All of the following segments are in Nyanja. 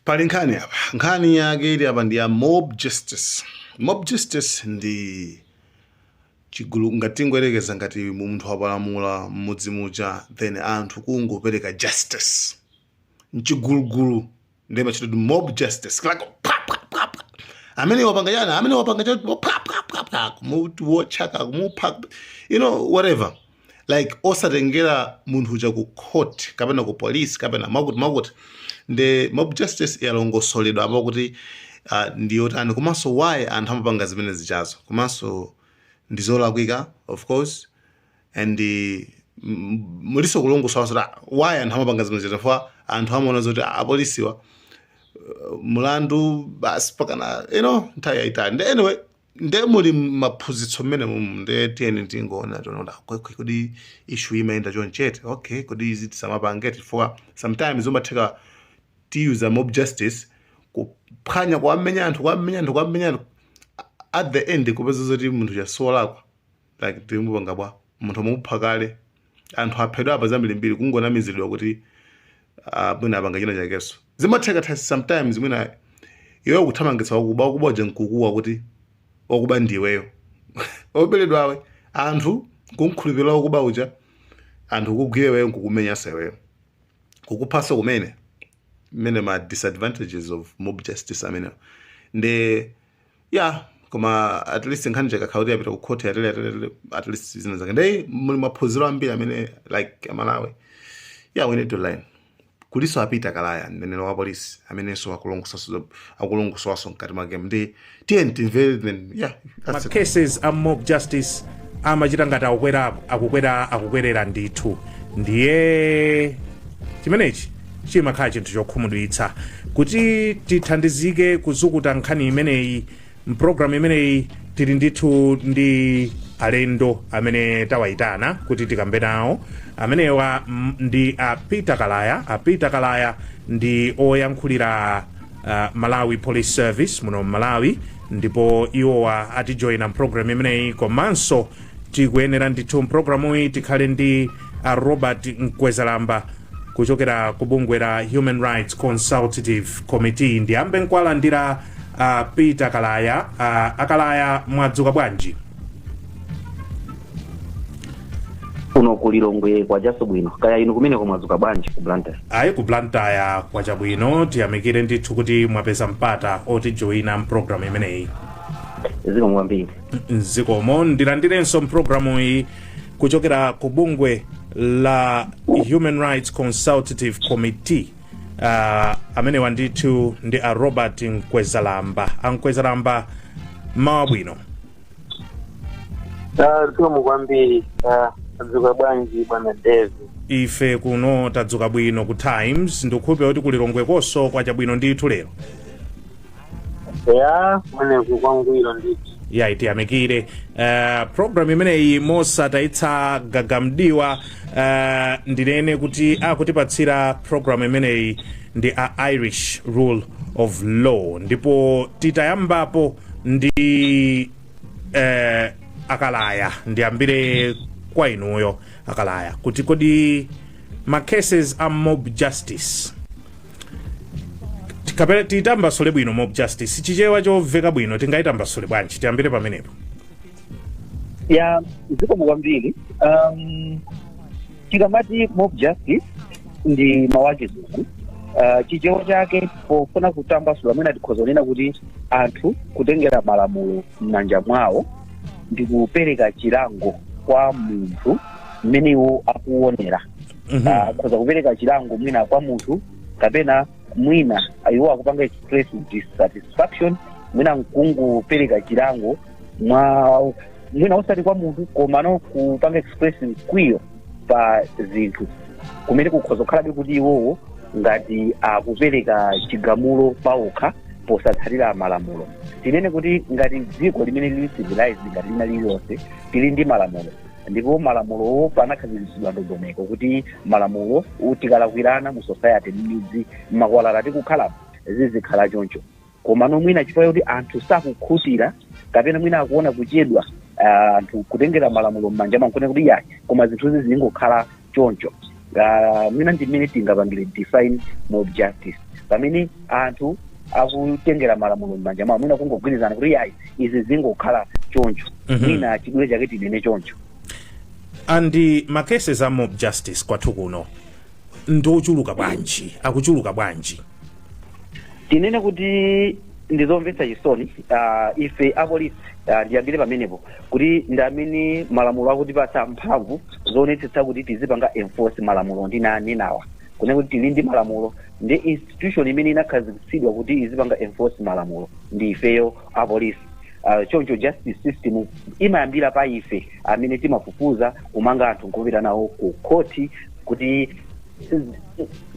Pali nkhani apa. Nkhani yake ili apa ndi ya mob justice. Mob justice ndi chigulu, ngati tingoyerekeza ngati munthu wapalamula mmudzi muja, then anthu kungopereka justice mchigulugulu, ndiye machita kuti mob justice, like pa pa pa pa, amene wapanga chani, amene wapanga chani, pa pa pa pa, kumuwotcha, kumupha, whatever, like osatengera munthu uja ku court kapena ku police kapena makuti makuti. Ndi mob justice yalongosoledwa apo kuti ndiyotani, komanso why anthu amapanga zimene zichazo, komanso ndizolakwika, of course, and muliso kulongosola kuti why anthu amapanga zimene zichazo, chifukwa anthu amaona zoti apolisiwa mulandu basi pakana nthawi yayitali. Ndi anyway, nde muli maphunzitso mmene mumu. Nde tiyeni tingoona, tiona kuti kodi issue imayenda chonchete. Okay, kodi izi tisamapange, chifukwa sometimes umatheka tiyuza mob justice kuphwanya, kuwamenya anthu, kuwamenya anthu, kuwamenya anthu, at the end kupeza zoti munthu chasolakwa, like timupanga bwa munthu amupha kale, anthu aphedwa apa zambirimbiri, kungonamizidwa kuti mwina apanga china chakenso. Zimatheka sometimes mwina iweyo kuthamangitsa wakuba, wakuba uja nkukuwa kuti wakuba ndiweyo, oberedwawe, anthu nkunkhulupirira wakuba uja, anthu kugwire iweyo, nkukumenyasa iweyo, kukuphaso kumene. Mmene ma disadvantages of mob justice amene ndi, yeah, koma at least nkhani chakakhala kuti yapita ku court, yatere yatere, at least zina zake. Ndi muli maphunziro ambiri amene like Amalawi, yeah, we need to learn. Kuliso a Peter Kalaya, mneneri wa polisi, amenenso akulongosowaso mkati mwake. Ndi tiye timvere then, yeah, that's Ma it. Cases a mob justice amachita ngati akukwera, akukwera, akukwerera ndithu. Ndiye chimenechi chimakhala chinthu chokhumudwitsa. Kuti tithandizike kuzukuta nkhani imeneyi mpulogalamu imeneyi, tili ndithu ndi alendo amene tawayitana kuti tikambe nawo. Amenewa ndi a Peter Kalaya. A Peter Kalaya ndi oyankhulira Malawi Police Service muno Malawi, ndipo iwowa atijoyina mpulogalamu imeneyi. Komanso tikuyenera ndithu mpulogalamuyi tikhale ndi a Robert Mkwezalamba kuchokera ku bungwe la Human Rights Consultative Committee. Ndiyambe nkuwalandira Peter Kalaya. Akalaya, mwadzuka bwanji? Kuno ku Lilongwe kwachaso bwino. Kaya inu kumeneko mwadzuka bwanji ku Blantyre? Ayi, ku Blantyre kwachabwino. Tiyamikire ndithu kuti mwapeza mpata otijoyina mpulogalamu imeneyi. Zikomo kwambiri. Zikomo. Ndilandirenso mpulogalamu iyi kuchokera ku bungwe la Human Rights Consultative Committee, amenewa ndithu ndi a Robert Mkwezalamba. A Mkwezalamba, mawa bwino. Zikomo kwambiri. Adzuka bwanji, bwana Dave? Ife kuno tadzuka bwino ku Times. Ndikukhulupirira kuti ku Lilongwekonso kwachabwino ndithu lero. Ya, kumeneku kwangwiro ndithu. Ya, tiyamikire. Program imeneyi, mosatayitsa gagamdiwa, ndinene kuti akutipatsira program imeneyi ndi a Irish Rule of Law. Ndipo titayambapo ndi Akalaya, ndiyambire kwa inuyo Akalaya, kuti kodi ma cases a mob justice, kapena tiyitambasule bwino mob justice, Chichewa chomveka bwino tingayitambasule bwanji? Tiyambire pamenepo. Ya, zikomo kwambiri. Tikamati mob justice ndi mawu achizungu. Chichewa chake, pofuna kutambasula, mwina tikhoza kunena kuti anthu kutengera malamulo m'manja mwawo ndi kupereka chilango kwa munthu mmene iwo akuonera. Akhoza kupereka chilango mwina kwa munthu, kapena mwina iwo akupanga express dissatisfaction, mwina nkungopereka chilango mwa mwina osati kwa munthu, komano kupanga express mkwiyo pa zinthu, kumene kukhoza kukhalabe kuti iwowo ngati akupereka chigamulo paokha posatsatira malamulo. Tinene kuti ngati dziko limene lili civilized ngati lina lililonse, tili ndi malamulo, ndipo malamulowo panakhazikitsidwa ndondomeko kuti malamulo tikalakwirana mu society, m'midzi, m'makwalala tikukhalamo, zizikhala choncho. Komano mwina chifukwa choti anthu sakukhutira, kapena mwina akuona kuchedwa, anthu kutengera malamulo m'manja mwawo nkunena kuti yayi, koma zinthuzi zingokhala choncho. Mwina ndi mmene tingapangire define mob justice. Pamene anthu akutengera malamulo m'manja mwawo, mwina kungogwirizana kuti yayi, izi zingokhala choncho. Mwina chidule chake tinene choncho. And ma cases a mob justice kwathu kuno ndiochuluka bwanji? Akuchuluka bwanji? Tinene kuti ndizomvetsa chisoni. Ife apolisi, ndiyambire pamenepo kuti ndi amene malamulo akutipatsa mphamvu zoonetsetsa kuti tizipanga enforce malamulo. Ndi nanenawa kunena kuti tili ndi malamulo, ndi institution imene inakhazikitsidwa kuti izipanga enforce malamulo ndi ifeyo apolisi. Choncho justice system imayambira pa ife amene timafufuza, kumanga anthu nkupita nawo ku khoti kuti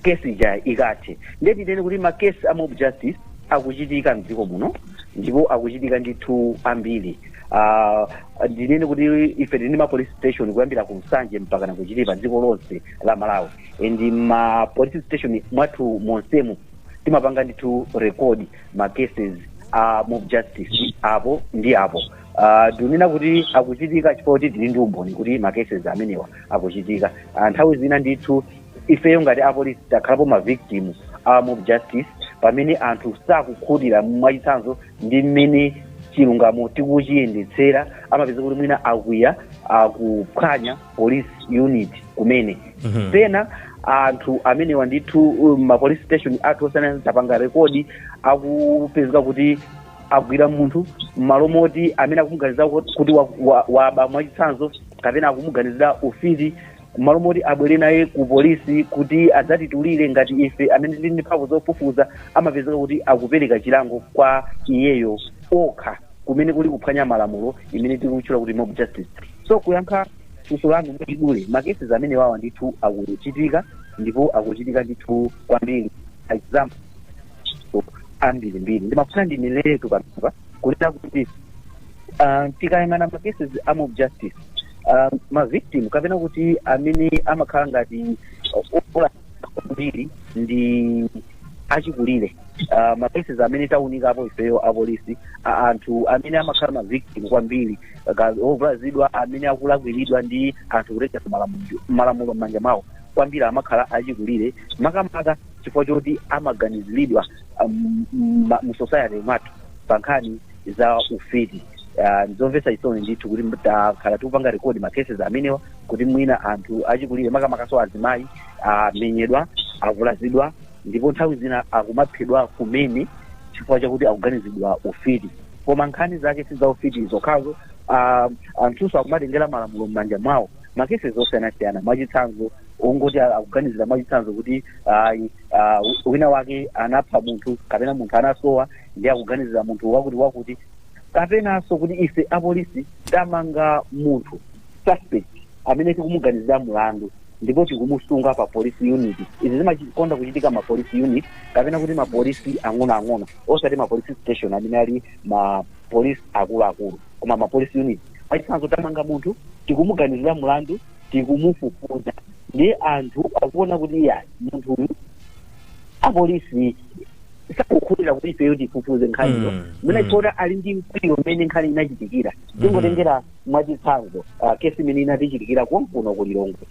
kesi ija ikathe. Ndiye tinene kuti makesi a mob justice akuchitika mdziko muno, ndipo akuchitika ndithu ambiri. Ndinene kuti ife tili ndi ma police station kuyambira ku Nsanje mpaka na kuchitipa, dziko lonse la Malawi, and ma police station mwathu monsemu timapanga ndithu record ma cases a mob justice apo ndi apo. Ndikunena kuti akuchitika chifukwa kuti tili ndi umboni kuti ma cases amenewa akuchitika. Nthawi zina ndithu ifeyo ngati apolisi takhalapo ma victim a mob justice, pamene anthu sakukhutira, mwachitsanzo, ndi mmene chilungamo tikuchiyendetsera, amapeza kuti mwina akwiya, akuphwanya police unit kumene. Pena anthu amenewa ndithu, ma police station athu osiyana tapanga record akupezeka kuti agwira munthu, m'malo moti amene akumuganizira kuti waba, mwachitsanzo, kapena akumuganizira ufiti, m'malo moti abwere naye ku polisi kuti adzatitulire ngati ife amene tili ndi mphamvu zofufuza, amapezeka kuti akupereka chilango kwa iyeyo okha, kumene kuli kuphwanya malamulo imene tikutchula kuti mob justice. So kuyankha funso lanu mwachidule, ma cases amene wawa ndithu akuchitika, ndipo akuchitika ndithu kwambiri, example ambirimbiri. Ndimafuna ndineneretu panopa kunena kuti tikayang'ana ma cases a mob justice, ma victim kapena kuti amene amakhala ngati ola kwambiri ndi achikulire. Ma cases amene taunikapo ifeyo apolisi, anthu amene amakhala ma victim kwambiri, ovulazidwa, amene akulakwiridwa ndi anthu kutenga malamulo m'manja mwawo, kwambiri amakhala achikulire, makamaka chifukwa choti amaganiziridwa mu society mwathu pa nkhani za ufiti. Nzomvetsa chisoni ndithu kuti takhala tikupanga record ma cases amenewa, kuti mwina anthu achikulire, makamakaso azimayi, amenyedwa, avulazidwa, ndipo nthawi zina akumaphedwa kumene chifukwa chakuti akuganizidwa ufiti. Koma nkhani zake si za ufiti zokhazo. Anthunso akumatengera malamulo m'manja mwawo, ma cases osiyanasiyana. Mwachitsanzo, ongoti akuganizira, mwachitsanzo, kuti wina wake anapha munthu kapena munthu anasowa, ndi akuganizira munthu wakuti wakuti, kapenanso kuti ife apolisi tamanga munthu, suspect amene tikumuganizira mulandu, ndipo tikumusunga pa police unit. Izi zimakonda kuchitika ma police unit kapena kuti ma polisi ang'onoang'ono, osati ma police station amene ali ma police akuluakulu, koma ma police unit. Mwachitsanzo, tamanga munthu, tikumuganizira mulandu, tikumufufuza, ndi anthu akuona kuti ya, munthu uyu apolisi sakukhulupirira kuti ifeyo tifufuze nkhaniyo, mwina chifukwa ali ndi mkwiyo mmene nkhani inachitikira. Tingotengera mwachitsanzo kesi imene inatichitikira konkuno ku Lilongwe,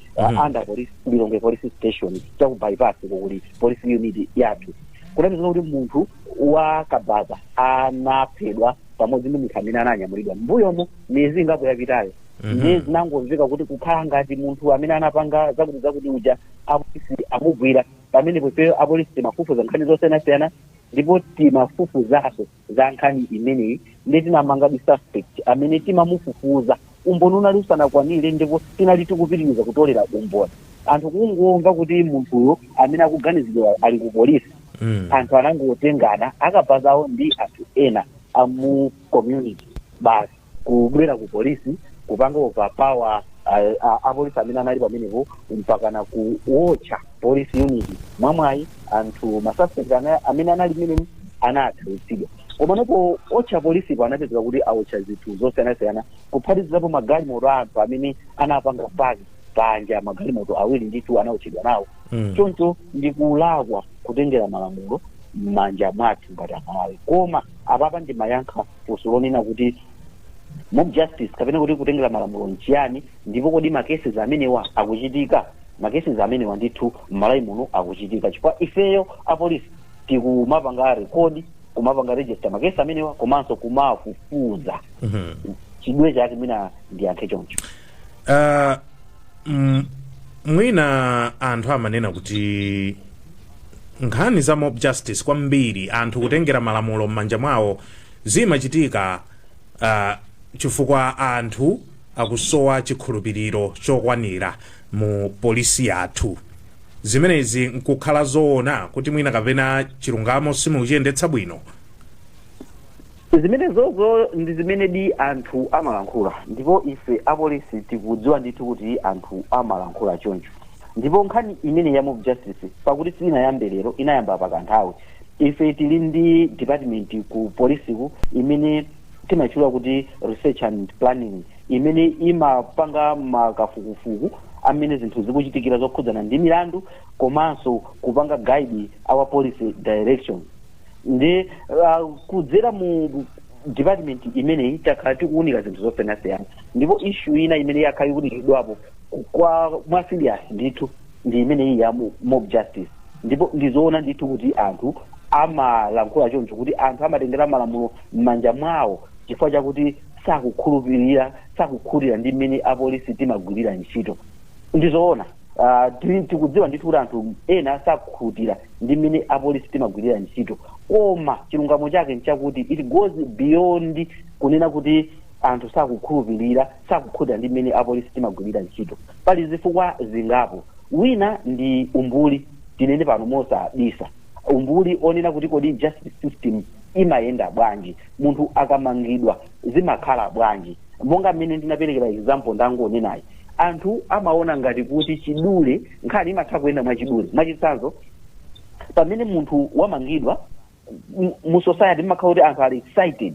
under police, Lilongwe Police Station, chaku Bypass kuli police unit yathu. Kunapezeka kuti munthu wa kabaza anaphedwa pamodzi ndi munthu amene ananyamulidwa mbuyomo miyezi ingapo yapitayo. Ndiye zinangomveka kuti kukhala ngati munthu amene anapanga zakuti zakuti uja apolisi amugwira. Pamene ifeyo apolisi timafufuza nkhani zosiyanasiyana, ndipo timafufuzanso za nkhani imeneyi, ndi tinamanga suspect amene timamufufuza. Umboni unali usanakwanire, ndipo tinali tikupitiriza kutolera umboni. Anthu kungomva kuti munthuyo amene akuganizidwa ali ku polisi, anthu anangotengana, akabazawo ndi anthu ena amu community, basi kubwera ku polisi, kupanga overpower apolisi amene anali pamenepo, mpakana kuwotcha police unit. Mwamwayi anthu, ma suspect amene anali menemo anathawitsidwa. Komanopo otcha polisipo anapezeka kuti awotcha zinthu zosiyanasiyana, kuphatizirapo magalimoto a anthu amene anapanga park panja. Magalimoto awiri ndithu anawotchedwa nawo. Choncho ndikulakwa kutengera malamulo m'manja mwathu ngati Amalawi. Koma apapa ndimayankha funso lonena kuti mob justice kapena kuti kutengera malamulo nchiyani, ndipo kodi ma cases amenewa akuchitika? Ma cases amenewa ndithu m'Malawi muno akuchitika, chifukwa ifeyo apolisi Tikumapanga record, kumapanga register ma case amenewa komanso kumafufuza. Chidule chake mwina ndiyankhe choncho. Mwina anthu amanena kuti nkhani za mob justice kwambiri, anthu kutengera malamulo m'manja mwawo, zimachitika chifukwa anthu akusowa chikhulupiriro chokwanira mu polisi yathu. Zimenezi nkukhala zoona kuti mwina kapena chilungamo simukuchiyendetsa bwino? Zimene zozo ndi zimene di anthu amalankhula, ndipo ife apolisi tikudziwa ndithu kuti anthu amalankhula choncho. Ndipo nkhani imene ya mob justice, pakuti sinayambe lero, inayamba pakanthawi. Ife tili ndi department ku polisiku imene timatchula kuti research and planning, imene imapanga makafukufuku amene zinthu zikuchitikira zokhudzana ndi milandu komanso kupanga guide our policy direction. Ndi kudzera mu department imeneyi takhala tikuwunika zinthu zosiyanasiyana, ndipo issue ina imene yakhala ikuwunikidwapo kwa mwa serious ndithu ndi imeneyi ya mob justice. Ndipo ndizoona ndithu kuti anthu amalankhula choncho, kuti anthu amatengera malamulo m'manja mwawo chifukwa chakuti sakukhulupirira, sakukhutira ndi mmene apolisi timagwirira ntchito. Ndizoona, tikudziwa ndithu kuti anthu ena sakukhutira ndi mmene apolisi timagwirira ntchito. Koma chilungamo chake nchakuti it goes beyond kunena kuti anthu sakukhulupirira, sakukhutira ndi mmene apolisi timagwirira ntchito. Pali zifukwa zingapo. Wina ndi umbuli, tinene pano mosabisa, umbuli onena kuti kodi justice system imayenda bwanji? Munthu akamangidwa zimakhala bwanji? Monga mmene ndinaperekera example ndangonenayi, anthu amaona ngati kuti chidule, nkhani imatha kuyenda mwachidule. Mwachitsanzo, pamene munthu wamangidwa mu society mmakhala kuti anthu ali excited.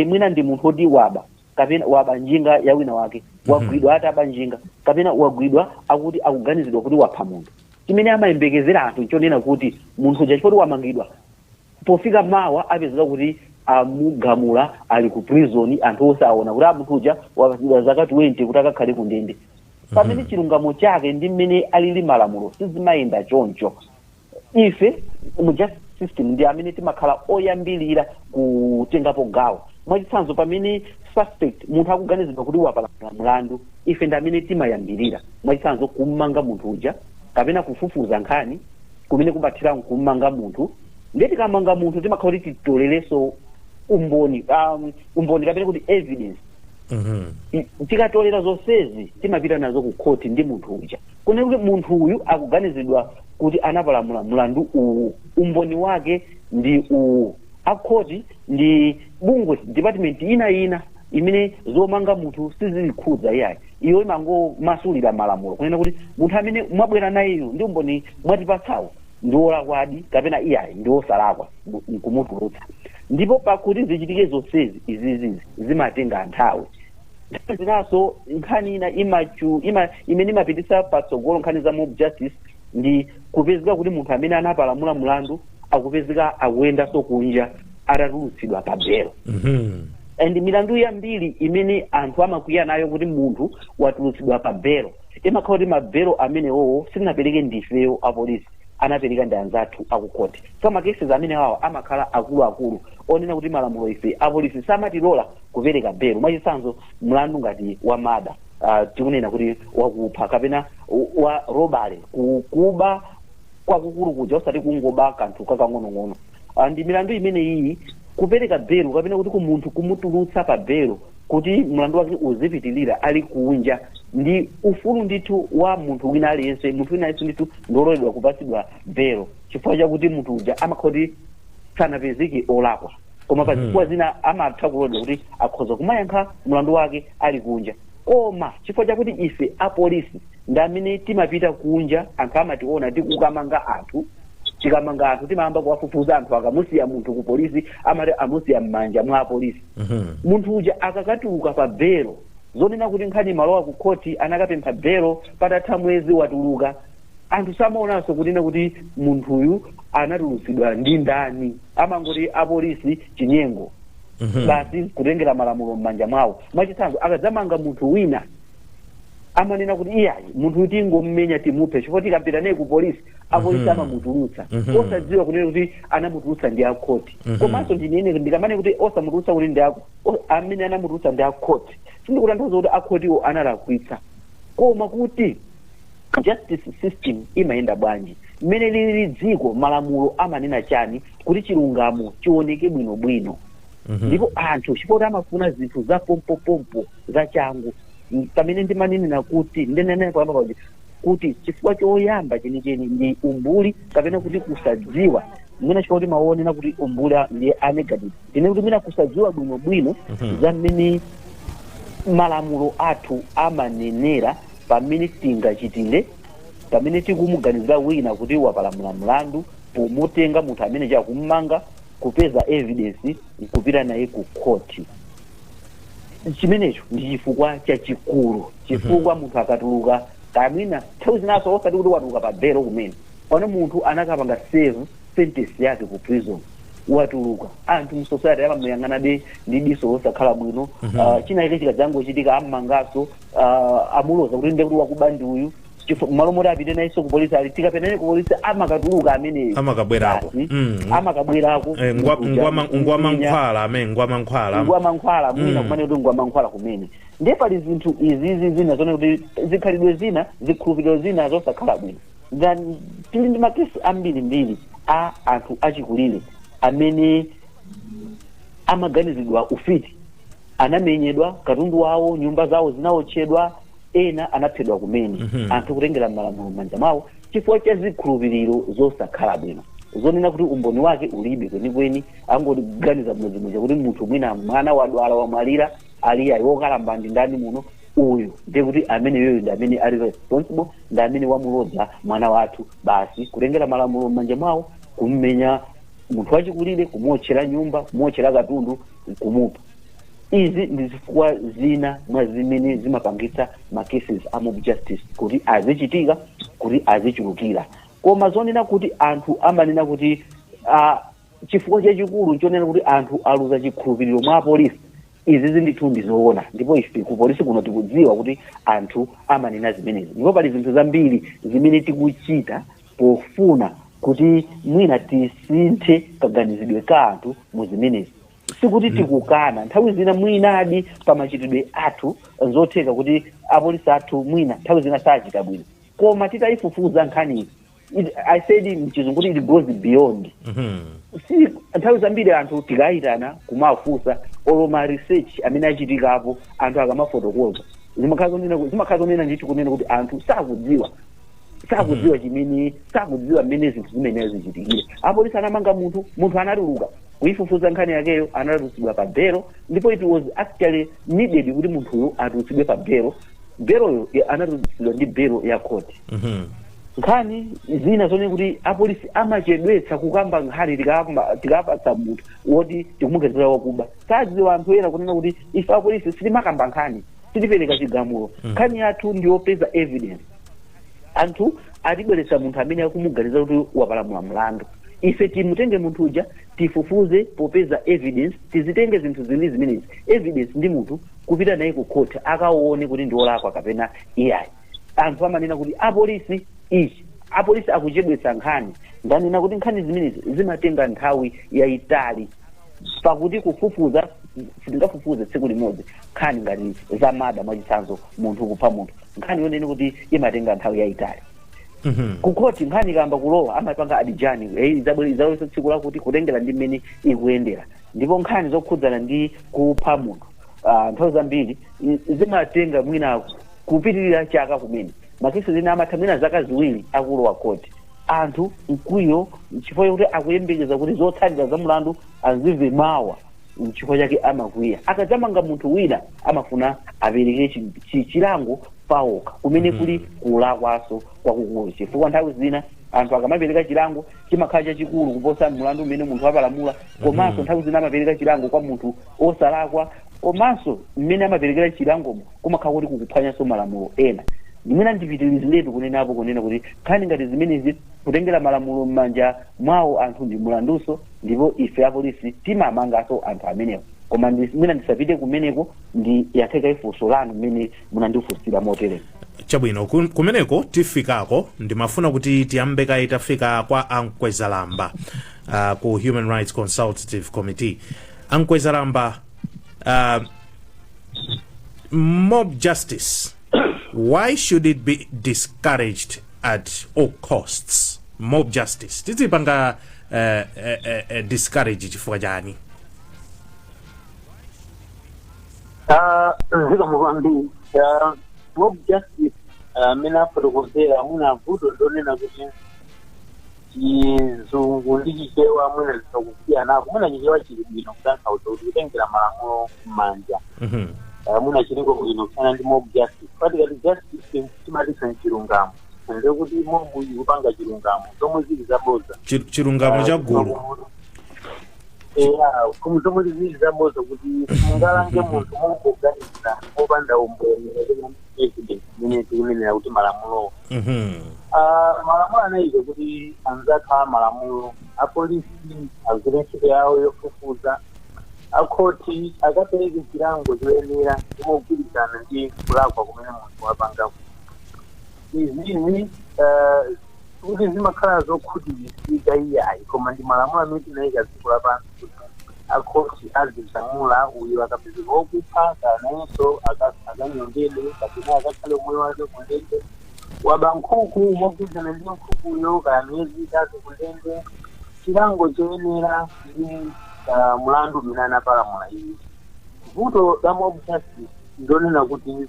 Mwina ndi munthu oti waba, kapena waba njinga ya wina wake, wagwidwa ataba njinga, kapena wagwidwa akuti akuganizidwa kuti wapha munthu. Chimene amayembekezera anthu nchonena kuti munthu uja chifukwa wamangidwa, pofika mawa apezeka kuti amugamula, ali ku prison. Anthu onse aona kuti munthu uja wapatsidwa zaka 20 kuti akakhale ku ndende, pamene chilungamo chake ndi mmene alili malamulo sizimayenda choncho. Ife mu justice system ndi amene timakhala oyambilira kutengapo gawo. Mwachitsanzo, pamene suspect, munthu akuganizidwa kuti wapalamula mlandu, ife ndi amene timayambirira, mwachitsanzo, kummanga munthu uja kapena kufufuza nkhani kumene kumathira kummanga munthu. Ndiye tikamanga munthu timakhala kuti titolereso umboni, umboni kapena kuti evidence. Tikatolera zonsezi timapita nazo ku khoti ndi munthu uja, kunena kuti munthu uyu akuganizidwa kuti anapalamula mlandu uwu, umboni wake ndi uwu. Akhoti ndi bungwe, department ina ina imene zomanga munthu sizikhudza iyayi. Iyo imangomasulira malamulo kunena kuti munthu amene mwabwera nayeyo ndi umboni mwatipatsawo ndi wolakwadi kapena iyayi ndi wosalakwa, nkumutulutsa. Ndipo pakuti zichitike zonsezi izizizi zimatenga nthawi. Nthawi zinaso nkhani ina imene imapititsa patsogolo nkhani za mob justice ndi kupezeka kuti munthu amene anapalamula mlandu akupezeka akuyendanso kunja atatulutsidwa pa belo. And milandu yambiri imene anthu amakwiya nayo kuti munthu watulutsidwa pa belo, imakhala kuti mabelo amenewowo sitinapereke ndifeyo apolisi, anapereka ndi anzathu akukhoti. So ma cases amene awawa amakhala akuluakulu onena kuti malamulo ife apolisi samatilola kupereka belo. Mwachitsanzo, mlandu ngati wa murder, tikunena kuti wakupha kapena wa robbery, kuba kwakukulu kuja, osati kungoba kanthu kakang'onong'ono. Ndi milandu imene iyi kupereka belo kapena kuti ku munthu kumutulutsa pa belo kuti mlandu wake uzipitilira ali kunja ndi ufulu ndithu wa munthu wina aliyense. Munthu wina aliyense ndithu ndiololedwa kupatsidwa belo chifukwa chakuti munthu uja amakhala kuti sanapezeke olakwa, koma pa zifukwa zina amatha kuloledwa kuti akhoza kumayankha mlandu wake ali kunja. Koma chifukwa chakuti ife apolisi ndi amene timapita kunja, anthu amationa tikukamanga anthu. Tikamanga anthu timayamba kuwafufuza anthu. Akamusiya munthu ku polisi amati amusiya m'manja mwa apolisi. Munthu uja akakatuluka pa belo, zonena kuti nkhani malowa ku khoti, anakapempha belo, patatha mwezi watuluka, anthu samaonanso kunena kuti munthuyu anatulutsidwa ndi ndani. Amangoti apolisi chinyengo basi, kutengera malamulo m'manja mwawo. Mwachitsanzo, akadzamanga munthu wina Amanena kuti iyayi, munthu tingommenya, timuphe, chifukwa tikapita naye ku polisi, apolisi amamutulutsa, osadziwa kunena kuti anamutulutsa ndi akhoti. Komanso ndinene, ndikamane kuti osamutulutsa kuti ndi amene anamutulutsa ndi akhoti, sindikutanthauza kuti akhotiwo analakwitsa, koma kuti justice system imayenda bwanji, mmene lili dziko, malamulo amanena chani kuti chilungamo chioneke bwinobwino. Ndipo anthu, chifukwa amafuna zinthu za pompopompo, za changu, pamene ndimanenera kuti, ndinene pamba kuti chifukwa choyamba chenicheni ndi umbuli kapena kuti kusadziwa. Mwina chifukwa kuti maonena kuti umbuli ndi a negative, ndine kuti mwina kusadziwa bwinobwino za mmene malamulo athu amanenera pamene tingachitire, pamene tikumuganizira wina kuti wapalamula mlandu, pomutenga munthu amene chakummanga, kupeza evidence, kupita naye ku khoti. Chimenecho ndi chifukwa chachikulu, chifukwa munthu akatuluka, kamwina nthawi zinaso osati kuti watuluka pa belo kumene, pano munthu anakapanga serve sentence yake ku prison, watuluka, anthu mu society amamuyang'anabe ndi diso losakhala bwino. China chake chikadzangochitika, ammangaso, amuloza kuti ndiye kuti wakuba ndi uyu. Malo moti apite nayenso ku polisi, ali tikapita naye ku polisi, amakatuluka ameneyo. Amakabwerako. Basi, amakabwerako. Munthu uja ngwa mankhwala amene ngwa mankhwala. Ngwa mankhwala mwina, kumene kuti ngwa mankhwala kumene. Ndiye pali zinthu izizi zina zone kuti zikhalidwe zina, zikhulupiriro zina zosakhala bwino. Then tili ndi makesi ambirimbiri a anthu achikulire amene amaganizidwa ufiti, anamenyedwa, katundu wawo, nyumba zawo zinawotchedwa, ena anaphedwa kumene. Anthu kutengera malamulo m'manja mwawo chifukwa cha zikhulupiriro zosakhala bwino, zonena kuti umboni wake ulibe kwenikweni, angoganiza mmodzimodzi kuti munthu mwina mwana wadwala, wamwalira, ali ayi wokalamba ndi ndani muno uyu, ndiye kuti amene yoyo ndi amene ali responsible, ndi amene wamulodza mwana wathu. Basi, kutengera malamulo m'manja mwawo, kummenya munthu wachikulire, kumuotchera nyumba, kumuotchera katundu, kumupha. Izi ndi zifukwa zina mwa zimene zimapangitsa ma cases a mob justice kuti azichitika, kuti azichulukira. Koma zonena kuti anthu amanena kuti chifukwa chachikulu nchonena kuti anthu aluza chikhulupiriro mwa apolisi, izi zindithu ndizoona. Ndipo ife ku polisi kuno tikudziwa kuti anthu amanena zimenezi, ndipo pali zinthu zambiri zimene tikuchita pofuna kuti mwina tisinthe kaganizidwe ka anthu mu zimenezi. Sikuti tikukana, nthawi zina mwinadi pamachitidwe athu zotheka kuti apolisi athu mwina nthawi zina sachita bwino, koma titayifufuza nkhaniyi, I said mchizungu kuti it goes beyond. Si nthawi zambiri anthu tikayitana kumafunsa, olo ma research amene achitikapo, anthu akamafotokoza zimakhala zonena ndithu kunena kuti anthu sakudziwa chimene, sakudziwa mmene zinthu zimenezo zichitikire. Apolisi anamanga munthu, munthu anatuluka, kuyifufuza nkhani yakeyo, anatulutsidwa pa belo, ndipo it was actually needed kuti munthuyo atulutsidwe pa belo. Beloyo anatulutsidwa ndi belo ya court. Nkhani zina zonena kuti apolisi amachedwetsa kukamba nkhani, tikapatsa munthu woti tikumuganizira wakuba, sadziwa anthu ena kunena kuti ife apolisi sitimakamba nkhani, sitipereka chigamulo. Nkhani yathu ndiyopeza evidence. Anthu atibweretsa munthu amene akumuganiza kuti wapalamula mlandu, ife timutenge munthu uja, tifufuze popeza evidence, tizitenge zinthu ziwiri zimenezi, evidence ndi munthu, kupita naye ku court, akaone kuti ndi olakwa kapena iyayi. Anthu amanena kuti apolisi ichi, apolisi akuchedwetsa nkhani. Ndanena kuti nkhani zimenezi zimatenga nthawi yayitali, pakuti kufufuza sitingafufuze tsiku limodzi. Nkhani ngati za murder, mwachitsanzo munthu kupha munthu, nkhani yonene kuti imatenga nthawi yayitali. Kukhoti nkhani ikamba kulowa, amapanga adjourn, idzabwera tsiku lakuti, kutengera ndi mmene ikuyendera. Ndipo nkhani zokhudzana ndi kupha munthu, nthawi zambiri zimatenga mwina kupitirira chaka kumene. Makesi zina amatha mwina zaka 2 akulowa khoti. Anthu mkwiyo chifukwa chakuti akuyembekeza kuti zotsatira za mlandu azimve mawa, chifukwa chake amakwiya. Akadzamanga munthu wina, amafuna apereke chilango pawokha, kumene kuli kulakwaso kwakukulu, chifukwa nthawi zina anthu akamapereka chilango chimakhala chachikulu kuposa mlandu umene munthu wapalamula. Komanso nthawi zina amapereka chilango kwa munthu osalakwa, komanso mmene amaperekera chilangomo kumakhala kuti kukuphwanyanso malamulo ena. Mwina ndipitiriziretu kunenapo kunena kuti nkhani ngati zimenezi, kutengera malamulo m'manja mwawo anthu, ndi mulanduso, ndipo ife apolisi timamanganso anthu amenewo. Koma mwina ndisapite kumeneko, ndi yakheka ifunso lanu mmene munandifunsira motere. Chabwino, kumeneko tifikako. Ndimafuna kuti tiyambe kaye tafika kwa Ankwezalamba ku Human Rights Consultative Committee. Ankwezalamba, mob justice, why should it be discouraged at all costs? Mob justice tizipanga discourage chifukwa chani? Zikomo kwambiri. Mob justice, amene afotokozera, mwina vuto ndonena kuti Chizungu ndi Chichewa mwina zikakusiyanapo. Mwina Chichewa chili bwino kutanthauza kuti kutengera malamulo m'manja. Mwina chiliko bwino kusiyana ndi mob justice. Patikati justice timatisa chilungamo, ndekuti mob ikupanga chilungamo zomwe zili zabodza. Chilungamo cha gulu. Eya, koma zomwe zili zabodza, kuti mungalange munthu mungoganiza popanda umboni kapena evidence imene tikunenera kuti malamulowo. Malamulo anayika kuti anzathu a malamulo, apolisi agwire ntchito yawo yofufuza, akhoti akapereke chilango choyenera chomogwirizana ndi kulakwa kumene munthu wapanga. Izizi kuti zimakhala zokhutirisika iyayi, koma ndi malamulo amene tinayika dziko lapansi kuti akhoti azigamula, uyu akapezeka wokupha kanayenso akanyongedwe kapena akakhale moyo wake kundende, waba nkhuku mogwirizana ndi nkhukuyo kaya miyezi 3 kundende, chilango choyenera ndi mulandu umene anapalamula. Iye vuto la mob justice ndonena kuti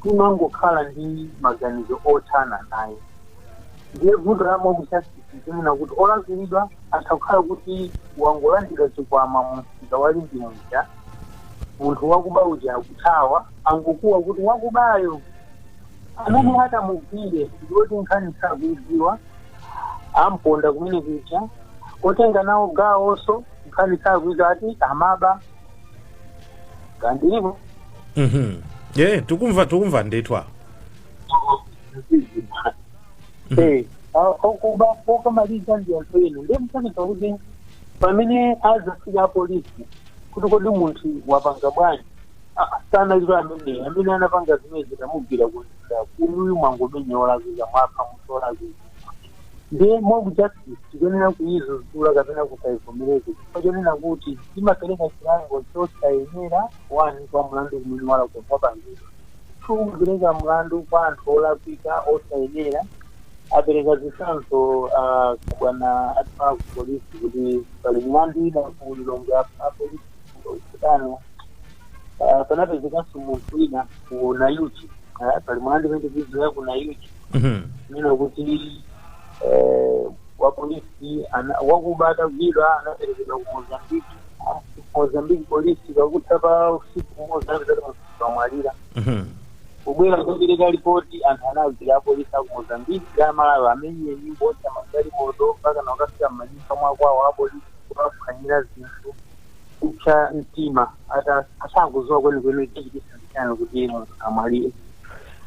timangokhala ndi maganizo othana naye. Ndiye vuto la mob justice ndonena kuti olakwiridwa atha kukhala kuti wangolandira chikwama mumsika wali muja, munthu wakuba uja akuthawa, angokuwa kuti wakubayo, amene atamugwire ndiwoti nkhani sakuidziwa, amponda kumene kuja, otenga nawo gawonso nkhani sakuidziwa, ati amaba kandilipo. Ye, tikumva, tikumva ndithu apo. Okuba okamaliza ndi anthu ena. Ndiye msakita kuti pamene azafika apolisi kuti kodi munthu wapanga bwanji? Sanaliro amene amene anapanga zimene zitamugwira kuita uyu mwangomenya olakwika, mwapha munthu olakwika. Ndiye mob justice tikuyenera kuyizuzula kapena kusaivomereza chifukwa chonena kuti imapereka chilango chosayenera, one, kwa mlandu kumene walakwa wapangidwa, two, kupereka mlandu kwa anthu olakwika osayenera. Apereka zitsanzo bwana athu ku polisi kuti pali milandu ina ku Lilongwe apolisi kutano panapezekanso munthu wina ku Nayuchi, pali mlandu imene tikuidziwa ku Nayuchi nena kuti wa polisi wakuba atagwidwa anaperekedwa ku Mozambiki. Mozambiki polisi kakutha pa usiku umodzi anapeza kuti munthu wamwalira. Kubwera kupereka ripoti, anthu anagwira apolisi aku Mozambiki a Malawi, amenyeni kuotcha magalimoto mpaka nakafika m'manyumba mwakwawo apolisi kuwaphwanyira zinthu, kupsa mtima ata asankuziwa kwenikweni chachitisa chani kuti munthu amwalire.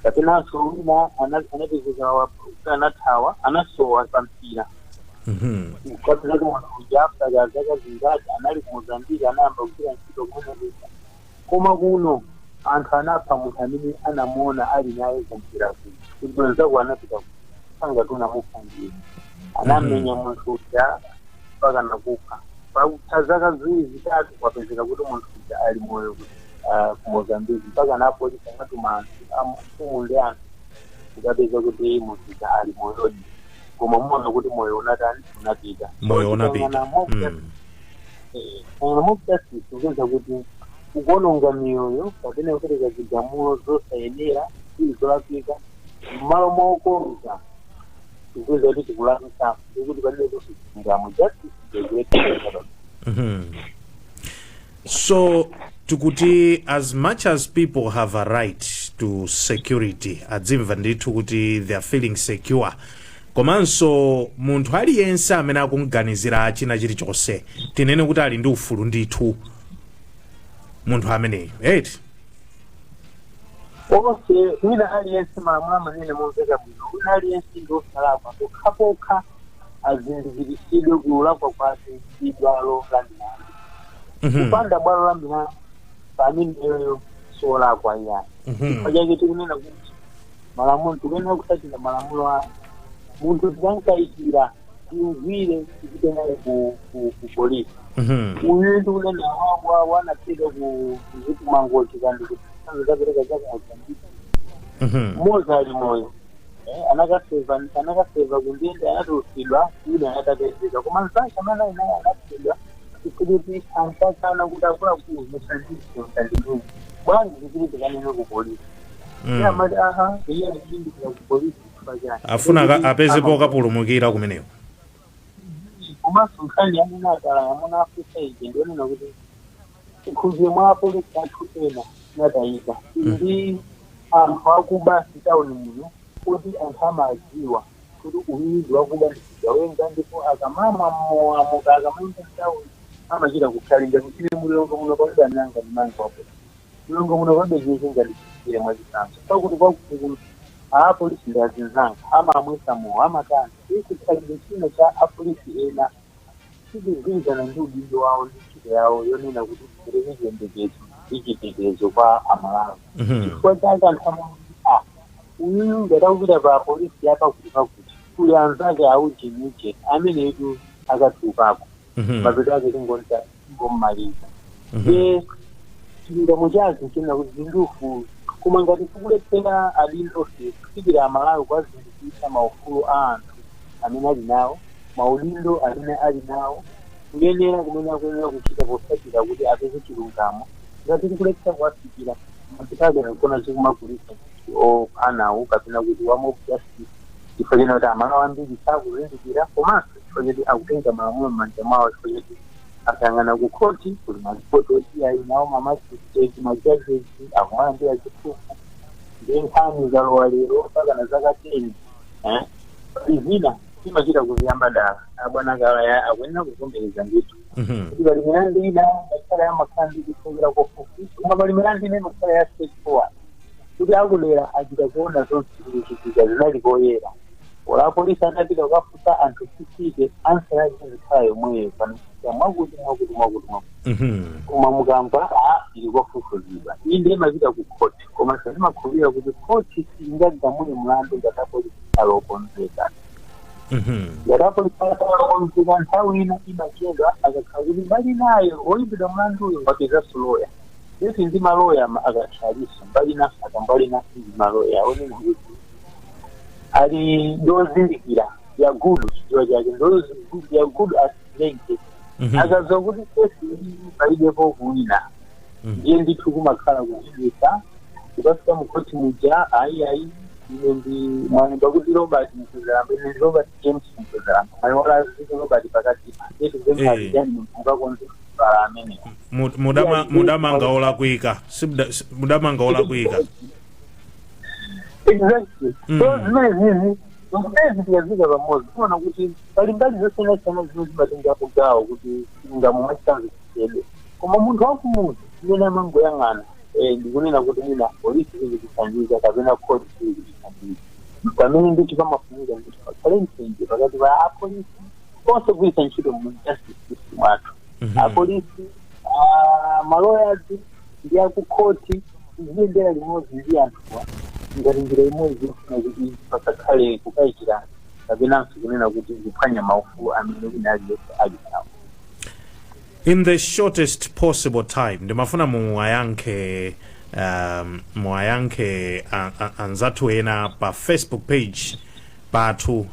Kapenanso wina anapezeka anathawa, anasowa pampira, kapeza kuti munthu uja after zaka zingati anali ku Mozambiki, anayamba kugwira ntchito kumene kuja, koma kuno anthu anapha munthu amene anamuona ali naye kumpira kuja, kuti mwenzako anapita sangati unamupha ndiye anamenya munthu uja mpaka nakupha. Pakutha zaka 2, 3 kwapezeka kuti munthu uja ali moyo ku Mozambiki, mpaka na apolisi anatuma anthu amfumu ndi anthu kukapeza kuti munthu uja ali moyodi, koma muona kuti moyo unatani? Unapita. Moyo unapita. Mob justice kupeza kuti ukuononga miyoyo kapena kupereka zigamulo zosayenera, zili zolakwika, mmalo mokonza kupeza kuti tikulakwika, ndikuti palibe chilungamo, justice is. So tikuti as much as people have a right to security, adzimva ndithu kuti they are feeling secure, komanso munthu aliyense amene akumganizira china chilichonse, tinene kuti ali ndi ufulu ndithu munthu ameneyo, eti? Onse, wina aliyense, malamulo amanene momveka bwino, wina aliyense ndi osalakwa pokhapokha azindikiritsidwe kulakwa kwake ndi bwalo la milandu. Kupanda bwalo la milandu, pameneyo solakwa iyani. Chifukwa chake tikunena kuti Malamulo tikuyenera kutsatira malamulo a munthu. Tikankayikira, tiugwire, tipite naye ku polisi. Uyu ndikunena wanaphedwa ku zitu Mangochi kandi kuti zapereka chake Mozambique. Mmodzi ali moyo, anakaseva kundende, anatulusidwa ine anatapezeka, koma mzake amene ali naye anaphedwa chifukwa kuti ankakana kuti, "Akuluakulu, musandise, musanditume bwanji, zikuti tikanene ku polisi." Iye amati aha, iye akulimbikira ku polisi chifukwa chani? Afuna apeze pokapulumukira kumeneko. Komanso nkhani yamene akala amuna Afrika iji ndionena kuti chikhulupiriro mwa apolisi athu ena inatayika. Ndi anthu akuba mtawuni muno kuti anthu amadziwa kuti uyu ndi wakuba, ndi chigawenga, ndipo akamamwa mowamoka, akamayenda mtawuni amachita kukhalinja kuchire. Mulongo muno palibe ananga ndi manga wapo, mulongo muno palibe chinthu ngati chire. Mwachitsanzo, pakuti kwakuti apolisi ndi azinzanga, amamwisa mowa, amatani, chikhalidwe china cha apolisi ena chikugwirizana ndi udindo wawo ndi ntchito yawo yonena kuti tipereke chiyembekezo ndi chitetezo kwa Amalawi. Chifukwa chake anthu amati, "Ah, uyuyu ngati akupita pa polisi yapakuti pakuti, kuli anzake aujenuje amenetu akatulukako, mapeto ake tingommaliza." Ye chilungamo chake china kuti zindufu, koma ngati tikulephera adindo kufikira Amalawi kuwazindikitsa maufulu a anthu amene ali nawo, maudindo amene ali nawo, kuyenera kumene akuyenera kuchita potsatira kuti apeze chilungamo, ngati tikulephera kuwafikira, mapeto ake nakona zikumakulisa ophanawo kapena kuti wa mob justice, chifukwa chena kuti Amalawi ambiri sakuzindikira, komanso chifukwa choti akutenga malamulo m'manja mwawo, chifukwa choti akayang'ana ku khoti kuli malipoti oti ayi nawo ma magistrate, ma judges akumalandira ziphuphu, ndi nkhani zalowa lero mpaka na zaka 10. Pali zina timachita kuziyamba dala. Abwana kala akuyenera kuvomereza ndithu kuti pali milandu ina makhala ya makhala ndi kuthekera kofupi, koma pali milandu ina imakhala ya straightforward, kuti akudera achita kuona zonse zikuchitika, zinali koyera. Ola apolisi atapita kukafunsa anthu 50, answer yake zikhala yomweyo, panochitika mwakuti mwakuti mwakuti mwakuti. Koma mukamva, a ili kwafufuzidwa, iyi ndiye imapita ku court. Koma satimakhulupirira kuti court singagamule mlandu ngati apolisi alokonzeka. Ngati apolisi alokonzeka, nthawi ina imachedwa akakhala kuti mbali nayo woyimbidwa mlanduyo wapezanso loya. Yeti ndi maloya akathaliso mbali naso akambali naso ndi maloya onena kuti ali ndozindikira ya good, chidziwa chake ya good at playing case. Akadziwa kuti kesi iyi palibepo kuwina, ndiye ndithu kumakhala kuchedwesa. Ukafika mukhoti muja, "Ayi, ayi, ine ndi mwanemba kuti Robert Mkwezalamba, ine ndi Robert James Mkwezalamba, mayiwala ziko Robert pakati yetu." Mukakonze pala amenewa. Mudamanga olakwika. Mudamanga olakwika. Exactly. So zimene zizi zonsezi tikazika pamodzi, kuona kuti pali mbali zosiyanasiyana zimene zimatengapo gawo kuti chilungamo mwachitsanzo chichedwe. Koma munthu wakumuzi imene amangoyang'ana, ndikunena kuti mwina polisi izikuthandiza kapena khoti izikuthandiza, pamene ndithu pamafunika ndithu pakhale mtsinje pakati pa apolisi onse kugwiritsa ntchito mu justice system athu, apolisi, ma lawyers ndi akukhoti, ziyendera limodzi ndi anthuwa ngati njira imodzi yofuna kuti pasakhale kukayikirana kapenanso kunena kuti kuphwanya maufulu amene wina aliyense ali nawo. In the shortest possible time, ndimafuna muwayankhe anzathu ena pa Facebook page pathu,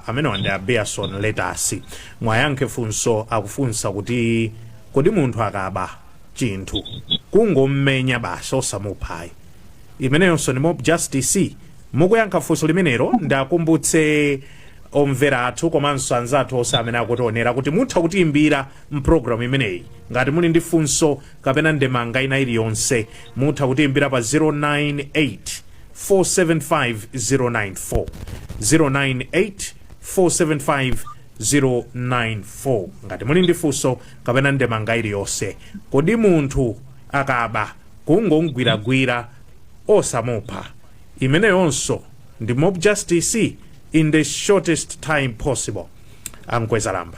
amenewa ndi a Beason Letasi. Mwayankhe funso akufunsa kuti, kodi munthu akaba chinthu, kungommenya basi osamuphayi, imeneyonso ndi mob justice? Mukuyankha funso limenelo, ndakumbutse omvera athu komanso anzathu onse amene akutionera kuti mutha kutiimbira mpulogalamu imeneyi ngati muli ndi funso kapena ndemanga ina iliyonse. Mutha kutiimbira pa 098 475 094, 098 475 094, ngati muli ndi funso kapena ndemanga iliyonse. Kodi munthu akaba, kungomgwiragwira osamupha, imeneyonso ndi mob justice? In the shortest time possible, Amkwezalamba.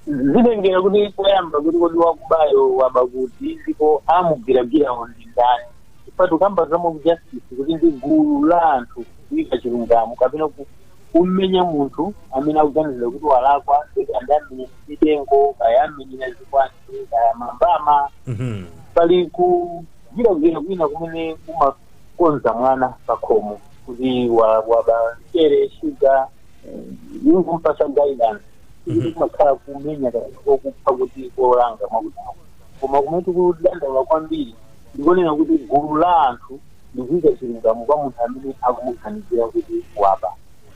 Zitengera kuti poyamba kuti kodi wakubayo waba kuti, ndipo amugwiragwirawo ndi ndani? Chifukwa tikamba za mob justice kuti ndi gulu la anthu kuyika chilungamo kapena kummenya munthu amene akuganizira kuti walakwa, andamenya mitengo, kaya amenyera zikwanje, kaya mambama. Pali kugwiragwira kwina kumene kumakonza mwana pakhomo kuti waba mchere, shuga, inkumpasa guidance, kuti kumakhala kumenya okupha kuti kolanga mwakuti. Koma kumene tikudandaula kwambiri ndikonena kuti gulu la anthu ndikuyika chilungamo kwa munthu amene akumuganizira kuti waba,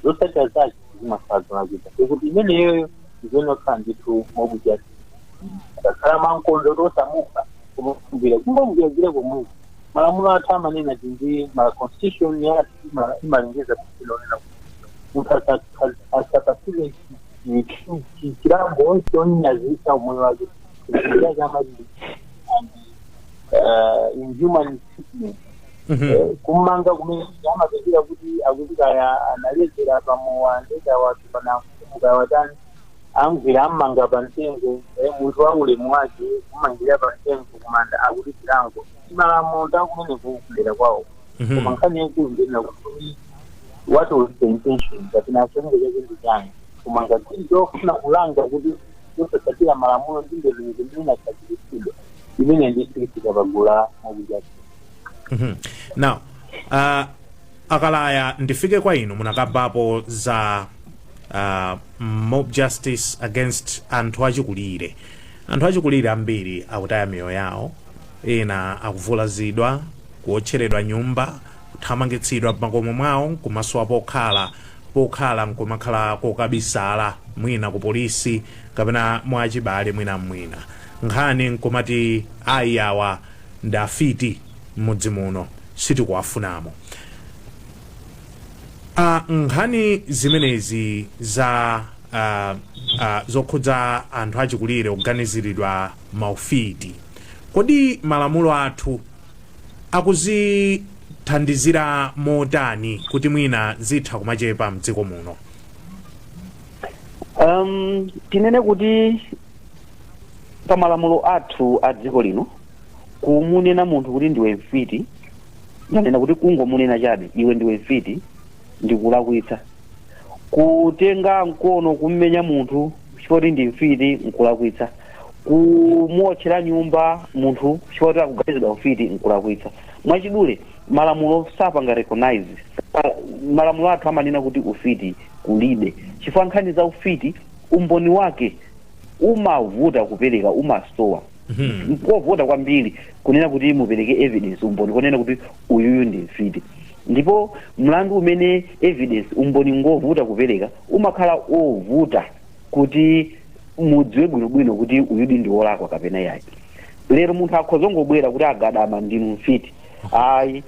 zotsatira zake zimakhala zolakwika. Kuti imeneyoyo ndikuyenera kukhala ndithu mob justice, akakhala mankondo kuti osamupha koma kugwira, kungomugwiragwira komweko. Malamulo athu amanena ndi ma constitution yathu imalengeza kuti munthu asapatsidwe chilango chonyazisa umoyo wake, amati inhuman treatment. Kumanga kumene amapezera kuti akuti kaya analezera pamowa, ndeka watu pana mfumu, kaya watani, amgwira ammanga pa mtengo. Munthu wa ulemu wake kumangira pa mtengo kumanda, akuti chilango imalamulo takumeneko kudera kwawo. Koma nkhani yaikulu ndena kuti what was the intention, kapena cholinga chake ndi chani koma ngati chofuna kulanga kuti yosasatira malamulo ndi ndondomeko imene inakhazikitsidwa, imene ndisikuitika pagulu la mob justice. Now, akalaya, ndifike kwa inu. Munakambapo za mob justice against anthu achikulire. Anthu achikulire ambiri akutaya miyoyo yawo, ena akuvulazidwa, kuotcheredwa nyumba, kuthamangitsidwa m'makomo mwawo, kumasowa pokhala, pokhala nkumakhala kokabisala, mwina ku polisi kapena mwachibale, mwina mwina nkhani nkumati ayi, awa ndafiti, m'mudzi muno sitikuwafunamo. Nkhani zimenezi za zokhudza anthu achikulire kuganiziridwa maufiti, kodi malamulo athu akuzithandizira motani kuti mwina zitha kumachepa mdziko muno? Tinene kuti pa malamulo athu a dziko lino, kumunena munthu kuti ndiwe mfiti, ndanena kuti kungomunena chabe "iwe ndiwe mfiti" ndikulakwitsa. Kutenga mkono kummenya munthu chifukwa ndi mfiti nkulakwitsa. Kumuotchera nyumba munthu chifukwa kuti akuganizidwa mfiti nkulakwitsa. Mwachidule, malamulo sapanga recognize. Malamulo athu amanena kuti ufiti kulibe, chifukwa nkhani za ufiti umboni wake umavuta kupereka, umasowa, nkovuta kwambiri kunena kuti mupereke evidence, umboni kunena kuti uyuyu ndi mfiti. Ndipo mlandu umene evidence, umboni ngovuta kupereka, umakhala ovuta kuti mudziwe bwinobwino kuti uyudi ndi wolakwa kapena yayi. Lero munthu akhoza ngobwera kuti "Agadama, ndinu mfiti." Ayi,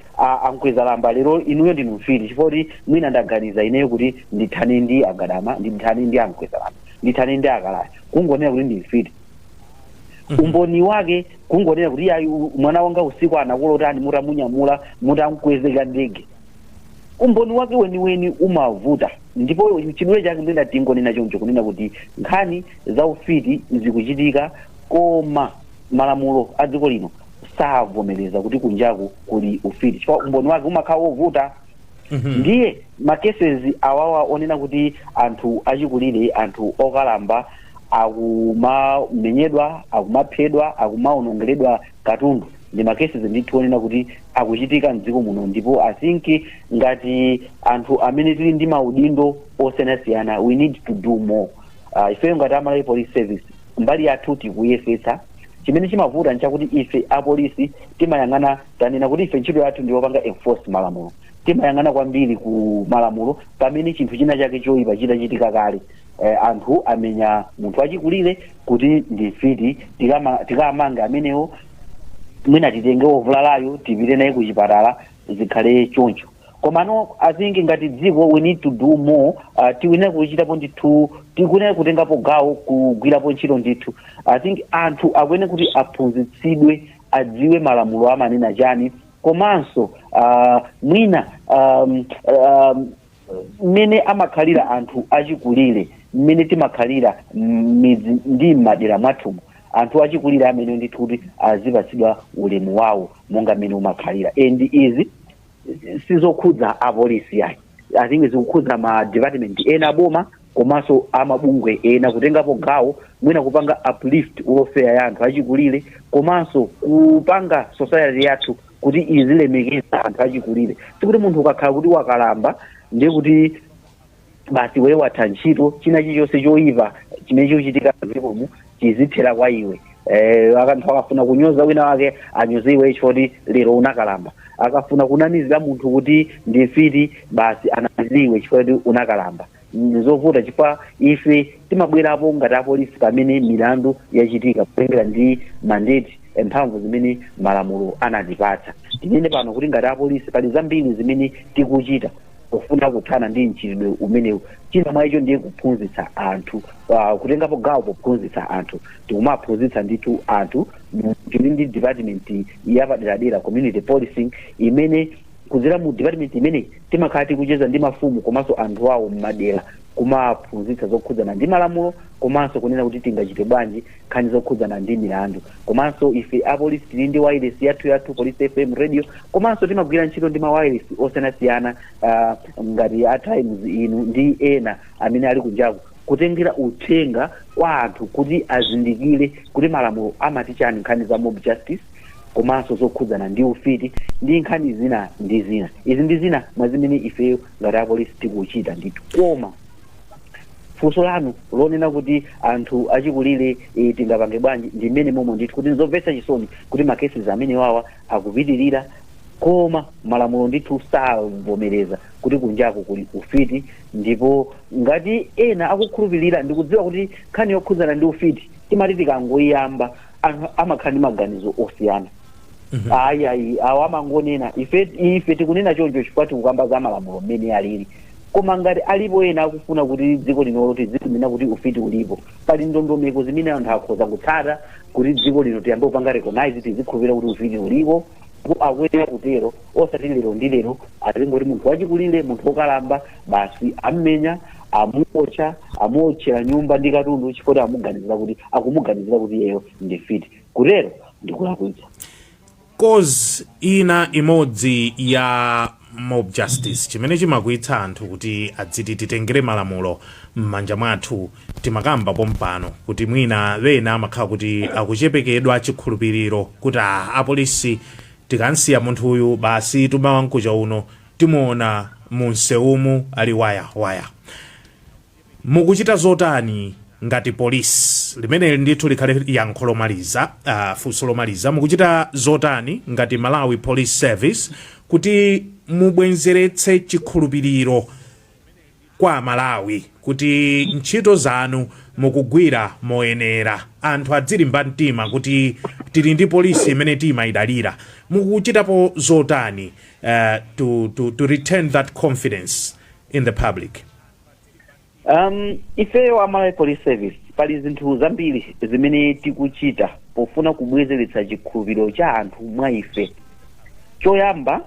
ankweza lamba, lero inuyo ndinu mfiti chifukwa kuti mwina ndaganiza ineyo kuti ndithane ndi Agadama, ndithane ndi ankweza lamba, ndithane ndi Akalaya, kungonena kuti ndi mfiti. Umboni wake kungonena kuti ayi, mwana wanga usiku anakulotani mutamunyamula, mutamkwezeka ndege. Umboni wake weniweni umavuta. Ndipo chidule chake mwina tingonena choncho, kunena kuti nkhani za ufiti zikuchitika, koma malamulo a dziko lino savomereza kuti kunjaku kuli ufiti, chifukwa umboni wake umakhala wovuta. Ndiye ma cases awawa onena kuti anthu achikulire, anthu okalamba akumamenyedwa, akumaphedwa, akumaonongeredwa katundu, ndi ma cases ndithu onena kuti akuchitika mdziko muno. Ndipo I think ngati anthu amene tili ndi maudindo osiyanasiyana, we need to do more. Ifeyo ngati Amalawi Police Service, mbali yathu tikuyesetsa. Chimene chimavuta nchakuti ife apolisi timayang'ana, tanena kuti ife ntchito yathu ndiyopanga enforce malamulo, timayang'ana kwambiri ku malamulo pamene chinthu china chake choyipa chitachitika kale. Anthu amenya munthu wachikulire kuti ndi mfiti, tikamanga amenewo, mwina titenge wovulalayo tipite naye ku chipatala, zikhale choncho. Komano I think ngati dziko we need to do more. Tikuyenera kuchitapo ndithu, tikuyenera kutengapo gawo, kugwirapo ntchito ndithu. I think anthu akuyenera kuti aphunzitsidwe, adziwe malamulo amanena chani, komanso mwina mmene amakhalira anthu achikulire, mmene timakhalira m'midzi ndi m'madera mwathumu. Anthu achikulire amene ndithu kuti azipatsidwa ulemu wawo monga mmene umakhalira. And izi sizokhudza apolisi yayi, I think zikukhudza ma department ena aboma komanso amabungwe ena kutengapo gawo, mwina kupanga uplift welfare ya anthu achikulire komanso kupanga society yathu kuti izilemekeza anthu achikulire. Sikuti munthu ukakhala kuti wakalamba ndiye kuti basi wewe watha ntchito, china chilichonse choyipa chimene chikuchitika m'dzikomu chizithera kwa iwe. Anthu akafuna kunyoza wina wake, anyoze iwe choti lero unakalamba. Akafuna kunamizira munthu kuti ndi mfiti, basi anamizire iwe chifukwa kuti unakalamba. Zovuta, chifukwa ife timabwerapo ngati apolisi pamene milandu yachitika, kutengera ndi mandate, mphamvu zimene malamulo anatipatsa. Tinene pano kuti ngati apolisi pali zambiri zimene tikuchita pofuna kuthana ndi mchitidwe umenewu. China mwa icho ndiye kuphunzitsa anthu, kutengapo gawo pophunzitsa anthu. Tikumaphunzitsa ndithu anthu. Tili ndi department yapaderadera, community policing, imene kudzera mu department imeneyi timakhala tikucheza ndi mafumu komanso anthu awo m'madera, kumaphunzitsa zokhudzana ndi malamulo komanso kunena kuti tingachite bwanji nkhani zokhudzana ndi milandu. Komanso ife apolisi tili ndi wireless yathu yathu, Police FM radio, komanso timagwira ntchito ndi ma wireless osiyanasiyana, ngati a Times, inu ndi ena amene ali kunjaku, kutengera uthenga kwa anthu kuti azindikire kuti malamulo amati chani nkhani za mob justice komanso zokhudzana ndi ufiti ndi nkhani zina ndi zina. Izi ndi zina mwa zimene ifeyo ngati apolisi tikuchita ndithu. Koma funso lanu lonena kuti anthu achikulire tingapange bwanji, ndi mmene momwe ndithu kuti nzomvetsa chisoni kuti ma cases amene wawa akupitirira, koma malamulo ndithu savomereza kuti kunjaku kuli ufiti. Ndipo ngati ena akukhulupirira, ndikudziwa kuti nkhani yokhudzana ndi ufiti timati tikangoyamba anthu amakhala ndi maganizo osiyana. Ayi, ayi, awo amangonena. Ife tikunena choncho chifukwa tikukamba za malamulo mmene alili. Koma ngati alipo ena akufuna kuti dziko linolo tizikunena kuti ufiti ulipo, pali ndondomeko zimene anthu akhoza kutsata kuti dziko lino tiyambe kupanga recognize, tizikhulupirira kuti ufiti ulipo. Akuyenera kutero, osati lero ndi lero azingoti munthu wachikulire, munthu wokalamba, basi ammenya, amuotcha, amuotchera nyumba ndi katundu chifukwa amuganizira kuti, akumuganizira kuti iyeyo ndi mfiti. Kutero ndikulakwitsa. Cause ina imodzi ya mob justice, chimene chimakwitsa anthu kuti adziti titengere malamulo m'manja mwathu, timakamba pompano kuti mwina wena amakhala kuti akuchepekedwa chikhulupiriro kuti ah, apolisi tikansiya munthu uyu, basi tumawa nkucha uno timuona mu msewumu ali waya waya. Mukuchita zotani ngati polisi? Limeneli ndithu likhale yankho lomaliza, funso lomaliza. Mukuchita zotani ngati Malawi Police Service kuti mubwenzeretse chikhulupiriro kwa Malawi kuti ntchito zanu mukugwira moyenera, anthu adzilimba mtima kuti tili ndi polisi imene timayidalira? Mukuchitapo zotani to return that confidence in the public? Ifeyo a Malawi Police Service pali zinthu zambiri zimene tikuchita pofuna kubwezeretsa chikhulupiriro cha anthu mwa ife. Choyamba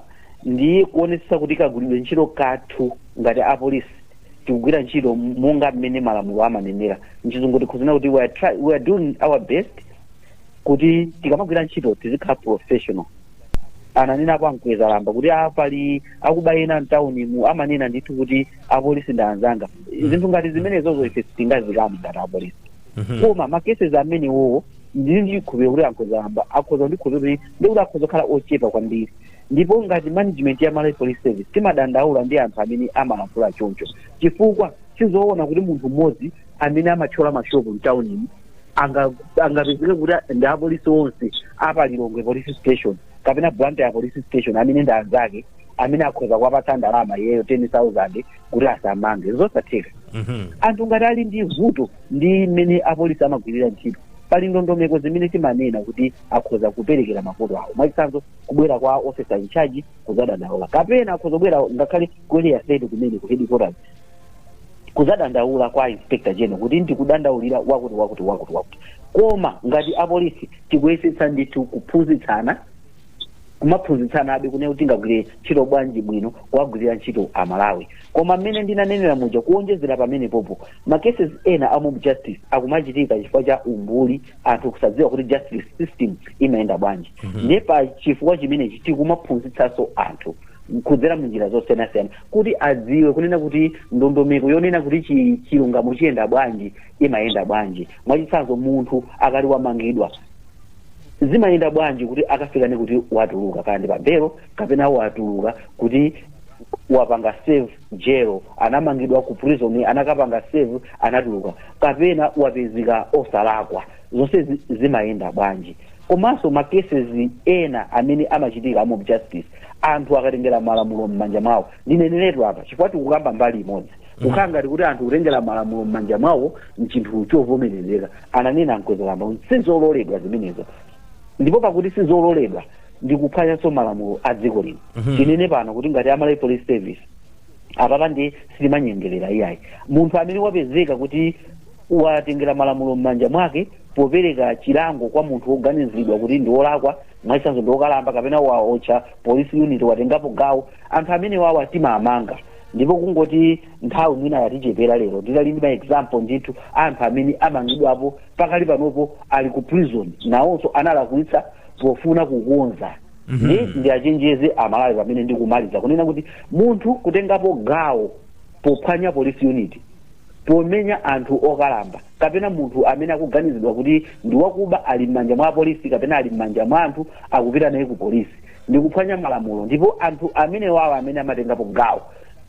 ndi kuonetsetsa kuti kagwiridwe ntchito kathu ngati apolisi tikugwira ntchito monga mmene malamulo amanenera. Mchizungu tikhuzina kuti we are doing our best kuti tikamagwira ntchito tizikhala professional. Ananenapo ankweza lamba kuti pali akuba ena mtawunimu amanena ndithu kuti apolisi ndi anzanga. Zinthu ngati zimenezozo ife sitingazikane ngati apolisi. Koma ma cases amenewowo, ndili ndi chikhulupiriro kuti ankweza lamba akhoza kundikhulupirira kuti ndikuti akhoza kukhala ochepa kwambiri. Ndipo ngati management ya Malawi Police Service timadandaula ndi anthu amene amalankhula choncho, chifukwa sizoona kuti munthu mmodzi amene amathyola mashopu mtawunimu angapezeke kuti ndi apolisi onse apa Lilongwe Police Station kapena Blantyre Police Station amene ndi anzake, amene akhoza kuwapatsa ndalama iyeyo 10,000 kuti asamange. Zosatheka. Anthu ngati ali ndi vuto ndi mmene apolisi amagwirira ntchito, pali ndondomeko zimene timanena kuti akhoza kuperekera mavuto awo. Mwachitsanzo, kubwera kwa officer in charge kuzadandaula, kapena akhoza kubwera ngakhale ku Area 30 kumene ku headquarters kuzadandaula kwa Inspector General kuti ndikudandaulira wakuti, wakuti, wakuti, wakuti. Koma ngati apolisi tikuyesetsa ndithu kuphunzitsana. Kumaphunzitsanabe kunena kuti tingagwire ntchito bwanji bwino, kuwagwirira ntchito Amalawi. Koma mmene ndinanenera muja, kuwonjezera pamene popo, ma cases ena a mob justice akumachitika chifukwa cha umbuli, anthu kusadziwa kuti justice system imayenda bwanji. Ndiye pa chifukwa chimenechi tikumaphunzitsanso anthu kudzera munjira zosiyanasiyana kuti adziwe kunena kuti ndondomeko yonena kuti chilungamo chiyenda bwanji imayenda bwanji. Mwachitsanzo, munthu akali wamangidwa, zimayenda bwanji kuti akafikane kuti watuluka, kaya ndi pa belo kapena watuluka kuti wapanga serve jail, anamangidwa ku prison, anakapanga serve, anatuluka, kapena wapezeka osalakwa, zonse zimayenda bwanji? Komanso ma cases ena amene amachitika a mob justice, anthu akatengera malamulo m'manja mwawo, ndineneretu apa chifukwa tikukamba mbali imodzi, kukhala ngati kuti anthu kutengera malamulo m'manja mwawo mchinthu chovomerezeka. Ananena Mkwezalamba, sizololedwa zimenezo, ndipo pakuti sizololedwa ndikuphwanyanso malamulo a dziko lino. Tinene pano kuti ngati Amalawi Police Service, apapa ndi sitimanyengerera iyayi. Munthu amene wapezeka kuti watengera malamulo m'manja mwake popereka chilango kwa munthu woganiziridwa kuti ndi wolakwa, mwachitsanzo ndi wokalamba kapena waotcha police unit, watengapo gawo, anthu amene wawa timamanga. Ndipo kungoti nthawi mwina yatichepera lero, nditali ndi ma example ndithu, anthu amene amangidwapo, pakali panopo ali ku prison, nawonso analakwitsa pofuna kukonza. Ndi achenjeze Amalawi pamene ndikumaliza kunena kuti munthu kutengapo gawo pophwanya police unit, pomenya anthu okalamba, kapena munthu amene akuganizidwa kuti ndi wakuba ali m'manja mwa polisi kapena ali m'manja mwa anthu akupita naye ku polisi, ndi kuphwanya malamulo. Ndipo anthu amene wawo amene amatengapo gawo,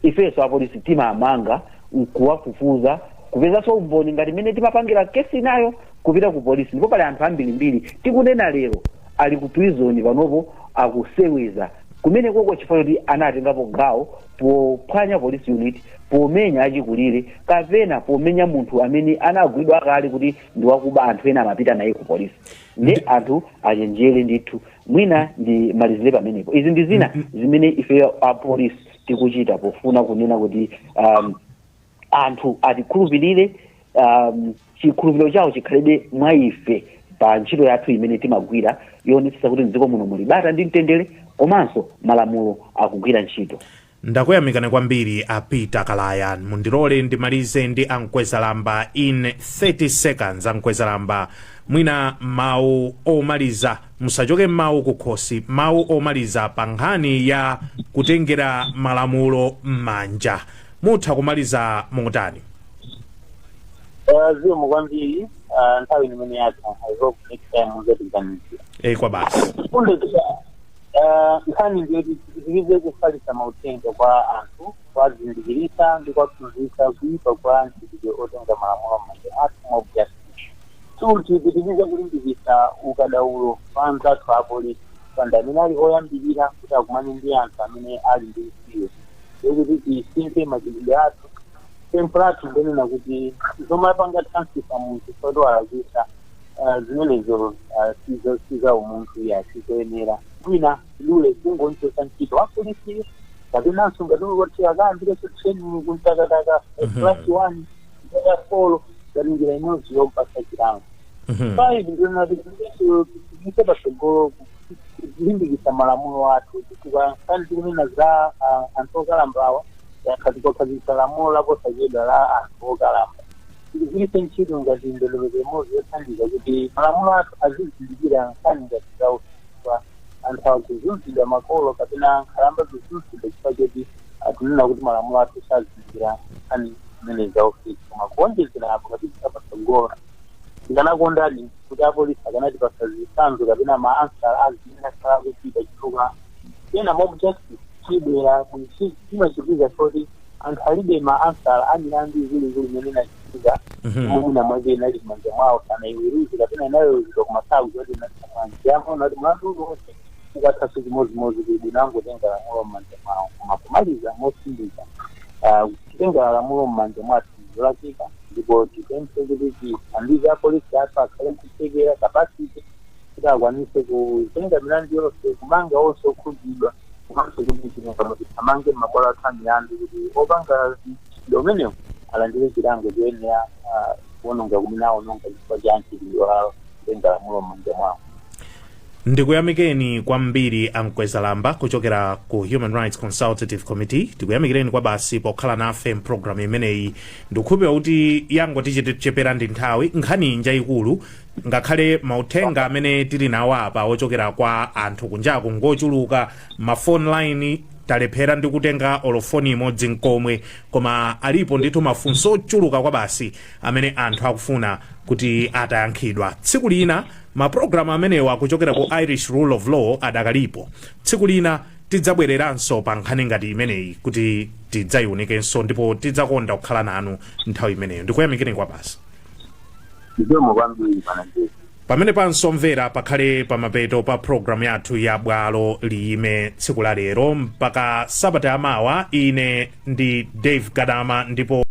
ifenso apolisi timamanga nkuwafufuza, kupezanso umboni ngati mmene timapangira kesi inayo, kupita ku polisi. Ndipo pali anthu ambirimbiri tikunena lero ali ku prison panopo, akuseweza kumene koko chifukwa choti anatengapo gawo pophwanya police unit, pomenya achikulire, kapena pomenya munthu amene anagwidwa kale kuti ndi wakuba, anthu ena amapita naye ku polisi. Ndi anthu achenjere ndithu. Mwina ndimalizire pamenepo. Izi ndi zina zimene ife apolisi tikuchita pofuna kunena kuti anthu atikhulupirire, chikhulupiriro chawo chikhalebe mwa ife pa ntchito yathu imene timagwira yoonetsetsa kuti mdziko muno muli bata ndi mtendere komanso malamulo akugwira ntchito. Ndakuyamikani kwambiri a Peter Kalaya. Mundilole ndimalize ndi Ankwezalamba in 30 seconds. Ankwezalamba, mwina mawu omaliza, musachoke mawu kukhosi, mawu omaliza pa nkhani ya kutengera malamulo m'manja, mutha kumaliza motani? Zikomo kwambiri. Nthawi imene yatha, I hope next time muzatiganizira. E, kwa basi. Fundo nkhani ndiyoti tipitirize kufalitsa mauthenga kwa anthu, kuwazindikiritsa ndi kuwaphunzitsa kuyipa kwa mchitidwe otenga malamulo m'manja athu, mob justice. Two, tipitirize kulimbikitsa ukadaulo wa anzathu a polisi panda amene ali oyambirira kuti akumane ndi anthu amene ali ndi mkwiyo, ndikuti tisinthe machitidwe athu. Pempho lathu ndonena kuti zomapanga transfer munthu choti walakwitsa, zimenezo siza umunthu ya, sizoyenera. Mwina dule kungonchosa ntchito wapolisiyo, kapenanso ngati kuti akayambireso training kumtakataka, class 1 mpaka 4, ngati njira imodzi yompasa chilango. Five, ndionena kuti tipite patsogolo kulimbikitsa malamulo athu, chifukwa nkhani tikunena za anthu okalambawa, yakhazikwakhazikitsa lamulo laposachedwa la anthu okalamba. Tigwiritse ntchito ngati ndondomeko imodzi yothandiza kuti malamulo athu azizindikira nkhani ngati zauswa, anthu akuzunzidwa, makolo kapena nkhalamba zikuzunzidwa, chifukwa choti akunena kuti malamulo athu sazindikira nkhani zimene zaufiti. Koma kuonjezera apo, kapitisa patsogolo, ndikanakondadi kuti apolisi akanatipasa zitsanzo kapena ma answer azimene akhala akuchita, chifukwa ena mob justice chibwera chimachitika choti anthu alibe ma answer a milandu ikuluikulu imene inachitika, omwe mwina mwake inali m'manja mwawo, sanaiweruze kapena inaweruzidwa koma sakudziwa kuti inatha amaona kuti mlandu uliwonse ukathanso chimodzimodzi, kuti bwino angotenga lamulo m'manja mwawo. Koma kumaliza mosindika, kutenga lamulo m'manja mwathu zolakwika, ndipo tipemphe kuti tithandize apolisi athu akhale nkuthekera, capacity, kuti akwanise kutenga milandu yonse, kumanga onse okhudzidwa, komanso kuti chilungamo chithamange m'mabwalo athu a milandu, kuti opanga mchitidwe umenewu alandire chilango choyenera kuwononga kumene awononga chifukwa cha mchitidwe wa kutenga lamulo m'manja mwawo. Ndikuyamikeni kwambiri, a Mkwezalamba, kuchokera ku Human Rights Consultative Committee. Tikuyamikireni kwa basi pokhala nafe mpulogalamu imeneyi. Ndikukhulupirira kuti yangotichepera ndi nthawi. Nkhani njayikulu, ngakhale mauthenga amene tili nawo apa ochokera kwa anthu kunjaku ngochuluka. Ma phone line talephera ndi kutenga olo foni imodzi nkomwe, koma alipo ndithu mafunso ochuluka kwa basi amene anthu akufuna kuti atayankhidwa tsiku lina. Mapulogalamu amenewa kuchokera ku Irish Rule of Law adakalipo. Tsiku lina tidzabwereranso pa nkhani ngati imeneyi kuti tidzayiwunikenso, ndipo tidzakonda kukhala nanu nthawi imeneyo. Ndikuyamikireni kwa basi. Zikomo kwambiri pananjezi. Pamene pansomvera pakhale pamapeto pa programu yathu ya Bwalo Liyime tsiku la lero. Mpaka sabata yamawa, ine ndi Dave Gadama ndipo